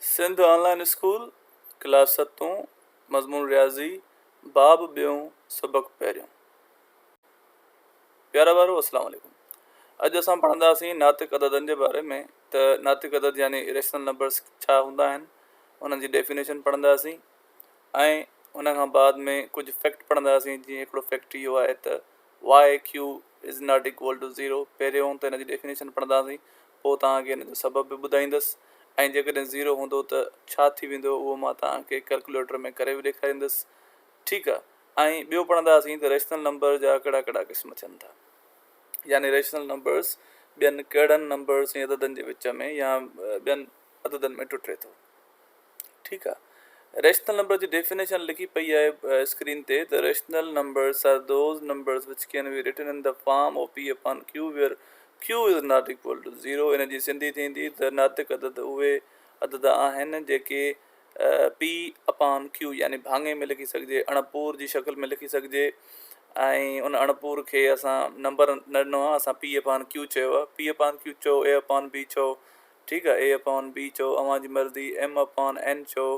سنڌ آن line school, class ستون، مضمون رياضي، باب ٻيون، سبق پهريون. پيارا ٻارو السلام عليڪم. اڄ اسان پڙهنداسين ناطق عددن جي باري ۾ ته ناطق عدد يعني اريشنل نمبرس ڇا هوندا آهن انهن جي ڊيفينيشن پڙهنداسين ۽ ان کان بعد ۾ ڪجهه فيڪٽ پڙهنداسين جيئن هڪڙو فيڪٽ اهو آهي ته why Q is not equal to zero پهريون ته ان جي ڊيفينيشن پڙهنداسين پوء توهان کي ان جو سبب به ٻڌائيندس ۽ جيڪڏهن زيرو هوندو ته ڇا ٿي ويندو اهو مان توهان کي ڪيلڪوليٽر ۾ ڪري به ڏيکاريندس ٺيڪ آهي ۽ ٻيو پڙهنداسين ته ريشنل نمبر جا ڪهڙا ڪهڙا قسم ٿين ٿا يعني ريشنل نمبرس ٻين ڪهڙن نمبرس ۽ عددن جي وچ ۾ يا ٻين عددن ۾ ٽٽي ٿو. ٺيڪ آ ريشنل نمبر جي ڊيفينيشن لکي پئي آهي اسڪرين تي ته rational numbers are those numbers which can be written in the form of P upon Q where Q is not equal to zero ان جي سنڌي ٿيندي ته ناطق عدد اهي عدد آهن جيڪي پي اپان ڪيو يعني ڀاڱي ۾ لکي سگهجي اڻپور جي شڪل ۾ لکي سگهجي ۽ ان اڻپور کي اسان نمبر نه ڏنو آهي اسان پي اپان ڪيو چيو آهي پي اپان ڪيو چئو اي اپان بي چئو ٺيڪ آ اي اپان بي چئو اوهان جي مرضي ايم اپان اين چئو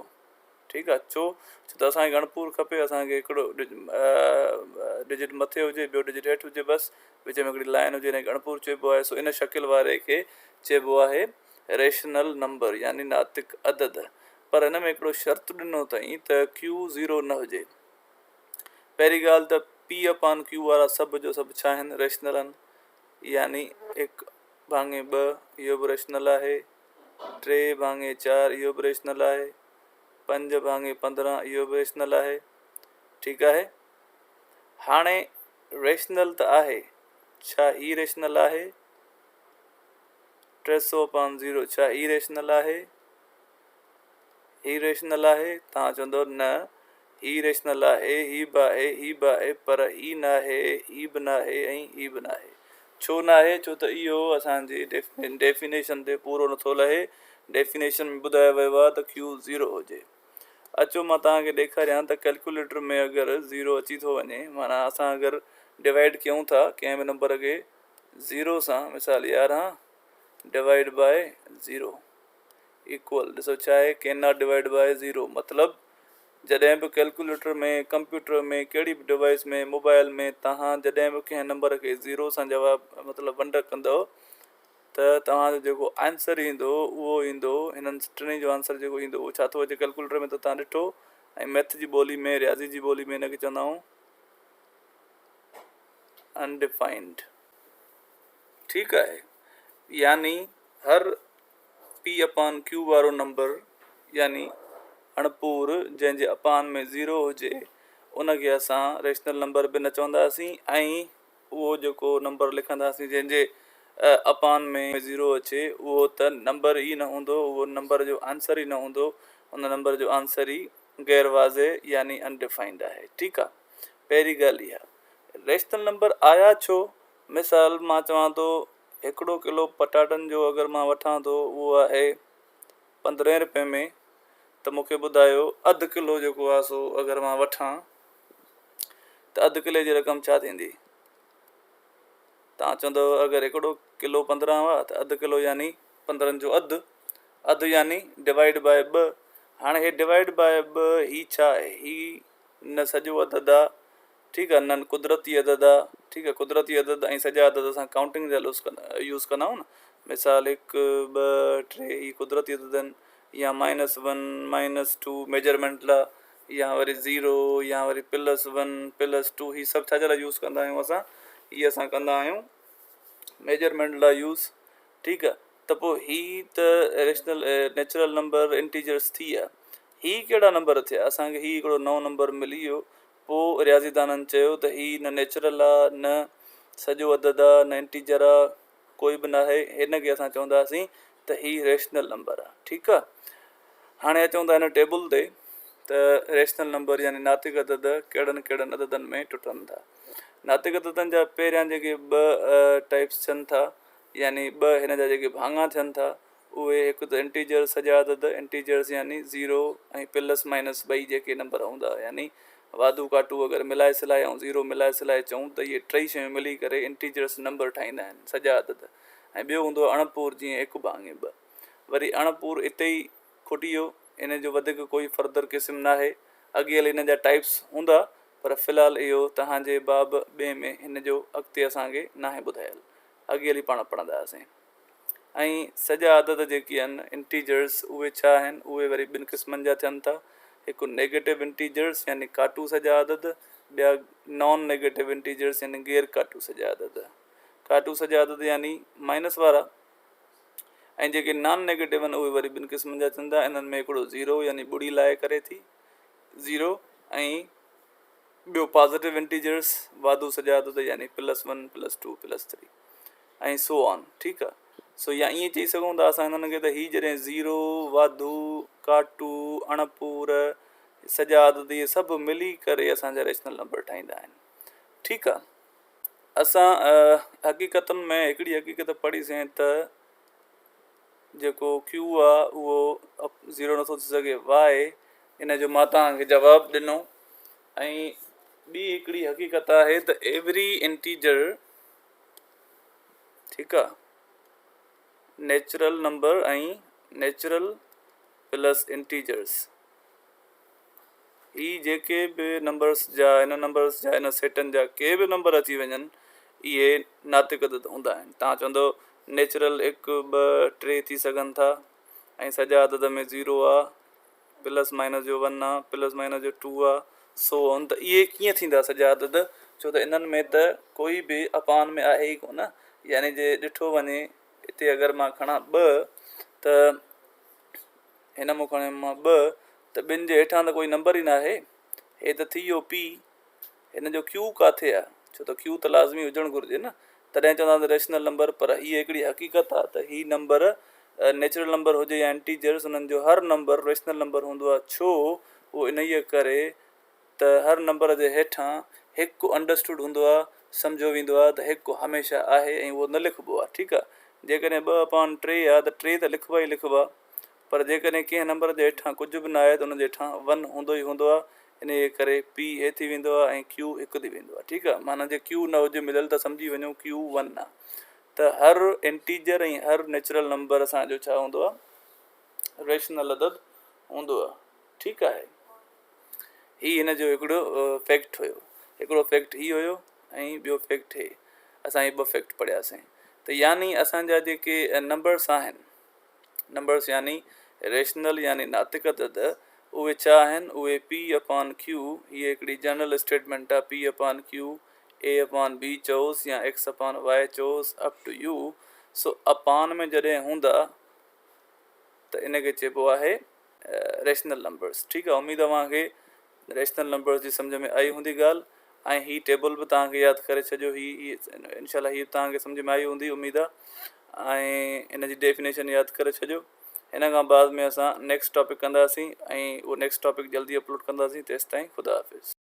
ٺيڪ آ ڇو ڇو ته اسان کي گڻپور کپي اسان کي هڪڙو ڊجٽ مٿي هجي ٻيو ڊجٽ هيٺ هجي بس وچ ۾ هڪڙي لائن هجي ان کي گڻپور چئبو آهي سو ان شڪل واري کي چئبو آهي ريشنل نمبر يعني ناطق عدد پر هن ۾ هڪڙو شرط ڏنو اٿئي ته ڪيو زيرو نه هجي پهرين ڳالهه ته پي اپان ڪيو وارا سڀ جو سڀ ڇا آهن ريشنل آهن يعني هڪ ڀاڱي ٻه اهو به ريشنل آهي، ٽي ڀاڱي چار اهو به ريشنل آهي، پنج ڀاڱي 15 اهو به ريشنل آهي. ٺيڪ آهي. هاڻي ريشنل ته آهي، ڇا هي ريشنل آهي؟ 300 اپان زيرو ڇا هي ريشنل آهي؟ هي ريشنل آهي؟ توهان چوندؤ نه هي ريشنل آهي، هي به آهي، هي به آهي، پر هي ناهي، هي به ناهي ۽ هي به ناهي. ڇو ناهي؟ ڇو ته اهو اسان جي ڊيفينيشن تي پورو نٿو لهي. ڊيفينيشن ۾ ٻڌايو ويو آهي ته ڪيو زيرو هجي. اچو مان توهان کي ڏيکاريان ته ڪيلڪيوليٽر ۾ اگر زيرو اچي ٿو وڃي معنيٰ اسان اگر ڊوائيڊ ڪيون ٿا ڪنهن به نمبر کي زيرو سان مثال 11 ڊوائيڊ باء زيرو ايڪول ڏسو ڇا آهي ڪين not divide by zero مطلب جڏهن به ڪيلڪيوليٽر ۾ ڪمپيوٽر ۾ ڪهڙي به ڊوائيس ۾ موبائل ۾ توهان جڏهن به ڪنهن نمبر کي زيرو سان جواب مطلب ونڊ ڪندؤ ته توهان جو جيڪو آنسر ايندو اهو ايندو هنن ٽنهي جو آنسر جيڪو ايندو اهو ڇا ٿو اچي ڪيلڪيوليٽر ۾ ته توهان ڏٺو ۽ ميٿ جي ٻولي ۾ رياضي جي ٻولي ۾ هن کي چوندا آهيون انڊيفائنڊ ٺيڪ آهي يعني هر پي اپان ڪيو وارو نمبر يعني اڻپور جنهن جي اپان ۾ زيرو هجي ان کي اسان ريشنل نمبر به نه چونداسين ۽ اهو جيڪو نمبر لکنداسين جنهن جي اپان ۾ زيرو اچي اهو ته نمبر ئي نه هوندو اهو نمبر جو آنسر ئي نه هوندو ان نمبر جو آنسر ئي غير واضح يعني انڊيفائنڊ آهي ٺيڪ آهي پهرين ڳالهه اها ريشنل نمبر آيا ڇو مثال مان چوان ٿو هڪڙو ڪلو پٽاٽن جو اگر مان وٺان ٿو اهو آهي 15 رپئي ۾ ته مون کي ٻڌايو اڌ ڪلو جيڪو آهي سو اگر مان وٺان ته اڌ ڪلي جي رقم ڇا ٿيندي؟ توهان چوندو اگر هڪڙو ڪلو 15 هئا ته اڌ ڪلو يعني 15 جو اڌ، اڌ يعني ڊوائيڊ باء ٻه. هاڻي هي ڊوائيڊ باء ٻه هي ڇا آهي؟ هي نه سڄو عدد آهي ٺيڪ آ نه قدرتي عدد آ ٺيڪ آ قدرتي عدد ۽ سڄا عدد اسان ڪائونٽنگ جا لوز ڪندا يوز ڪندا آهيون نه مثال هڪ ٻه ٽي هي قدرتي عدد آهن يا minus one minus two measurement لا يا وري زيرو يا وري پلس ون پلس ٽو هي سڀ ڇا جا لاء يوز ڪندا آهيون اسان هي اسان ڪندا آهيون ميجرمينٽ لا يوز ٺيڪ آ ته پوء هي ته ريشنل نيچرل نمبر انٽيجرس ٿي ويا هي ڪهڙا نمبر ٿيا اسان کي هي هڪڙو نئون نمبر ملي ويو پوء رياضيدانن چيو ته هي نه نيچرل آ، نه سڄو عدد آ، نه انٽيجر آ، ڪوئي به ناهي، هن کي اسان چونداسين ته هي ريشنل نمبر آ. ٺيڪ آ. هاڻي اچون ٿا هن ٽيبل تي ته ريشنل نمبر يعني ناطق عدد ڪهڙن ڪهڙن عددن ۾ ٽٽن ٿا. ناطق عددن جا پهريان جيڪي ٻه ٽائپس ٿين ٿا يعني ٻه هن جا جيڪي ڀاڱا ٿين ٿا اهي هڪ ته انٽيجرز سڄا عدد انٽيجرز يعني زيرو ۽ پلس مائنس ٻئي جيڪي نمبر هوندا يعني واڌو ڪاٽو اگر ملائي سلائي ۽ زيرو ملائي سلائي چئون ته اهي ٽئي شيون ملي ڪري انٽيجرز نمبر ٺاهيندا آهن سڄا عدد ۽ ٻيو هوندو آهي اڻپور جيئن هڪ ڀاڱي ٻه وري اڻپور اتي ئي کٽي ويو ان جو وڌيڪ ڪوئي فردر قسم ناهي اڳي هلي ان جا ٽائپس هوندا پر في الحال اهو توهان جي باب ٻئي ۾ هن جو اڳتي اسان کي ناهي ٻڌايل اڳي هلي پاڻ پڙهنداسين ۽ سڄا عدد جيڪي آهن انٽيجرس اهي ڇا آهن اهي وري ٻن قسمن جا ٿين ٿا هڪ نيگيٽو انٽيجرس يعني ڪاٽو سڄا عدد ٻيا نان نيگيٽو انٽيجرس يعني غير ڪاٽو سڄا عدد ڪاٽو سڄا عدد يعني مائنس وارا ۽ جيڪي نان نيگيٽو آهن اهي وري ٻن قسمن جا ٿين ٿا انهن ۾ هڪڙو زيرو يعني ٻڙي لاء ڪري ٿي زيرو ۽ ٻيو پازيٽو انٽيجرس واڌو سڄا عدد يعني plus one plus two plus three ۽ so on ٺيڪ آ سو يا ائين چئي سگهون ٿا اسان هنن کي ته هي جڏهن زيرو واڌو ڪاٽو اڻپور سڄا عدد اهي سڀ ملي ڪري اسان جا ريشنل نمبر ٺاهيندا آهن ٺيڪ آ اسان حقيقتن ۾ هڪڙي حقيقت پڙهي سين ته جيڪو ڪيو آ اهو زيرو نٿو ٿي سگهي وائي ان جو مان توهان کي جواب ڏنو ۽ ٻي هڪڙي حقيقت آهي ته ايوري انٽيجر ٺيڪ آ natural number ۽ natural plus integers هي جيڪي به نمبرس جا ان نمبرس جا ان سيٽن جا ڪي به نمبر اچي وڃن اهي ناتڪ عدد هوندا آهن تان چوندو نيچرل هڪ ٻه ٽي ٿي سگهن ٿا ۽ سڄا عدد ۾ زيرو آ پلس مائنس جو ون آ پلس مائنس جو ٽو آ سو آن ته اهي ڪيئن ٿيندا سڄا عدد ڇو ته انهن ۾ ته ڪوئي به اپان ۾ آهي ئي ڪونه يعني جي ڏٺو وڃي هتي اگر مان کڻان ٻه ته هن مون کڻي مان ٻه ته ٻن جي هيٺان ته ڪوئي نمبر ئي ناهي هي ته ٿي ويو پي هن جو ڪيو ڪاٿي آ ڇو ته ڪيو ته لازمي هجڻ گهرجي نه تڏهن چوندا آهن ريشنل نمبر پر هيء هڪڙي حقيقت آ ته هي نمبر نيچرل نمبر هجي يا انٽيجرس انهن جو هر نمبر ريشنل نمبر هوندو آ ڇو اهو انهيء ڪري ته هر نمبر جي هيٺان هڪ انڊرسٽوڊ هوندو آ سمجهيو ويندو آ ته هڪ هميشه آهي ۽ اهو نه لکبو آ ٺيڪ آ جيڪڏهن ٻه اپان ٽي آ ته ٽي ته لکبا ئي لکبا پر جيڪڏهن ڪنهن نمبر جي هيٺان ڪجهه به نه آهي ته ان جي هيٺان ون هوندو ئي هوندو آهي انهيء جي ڪري پي هي ٿي ويندو آهي ۽ ڪيو هڪ ٿي ويندو آهي ٺيڪ آهي معنيٰ جي ڪيو نه هجي مليل ته سمجهي وڃو ڪيو ون آهي ته هر انٽيجر ۽ هر نيچرل نمبر اسان جو ڇا هوندو آهي ريشنل عدد هوندو آهي ٺيڪ آهي هي هن جو هڪڙو فيڪٽ هيو هڪڙو فيڪٽ هي هيو ۽ ٻيو فيڪٽ هي اسان هي ٻه فيڪٽ پڙهياسين ته يعني اسان جا جيڪي نمبرس آهن نمبرس يعني ريشنل يعني ناطق عدد اهي ڇا آهن اهي پي اپان ڪيو هيء هڪڙي جنرل اسٽيٽمينٽ آهي P upon Q A upon B چئوس يا ايڪس اپان وائي چئوس اپ ٽو يو سو اپان ۾ جڏهن هوندا ته ان کي چئبو آهي ريشنل نمبرس ٺيڪ آهي اميد اوهان کي ريشنل نمبرس جي سمجھ ۾ آئي هوندي ڳالهه ۽ هي ٽيبل به توهان کي ياد ڪري ڇڏيو هي انشاء الله هي توهان کي سمجھ ۾ آئي هوندي اميد آهي ۽ ان جي ڊيفينيشن ياد ڪري ڇڏيو ان کان بعد ۾ اسان نيڪسٽ ٽاپڪ ڪنداسين ۽ اهو نيڪسٽ ٽاپڪ جلدي اپلوڊ ڪنداسين تيستائين خدا حافظ.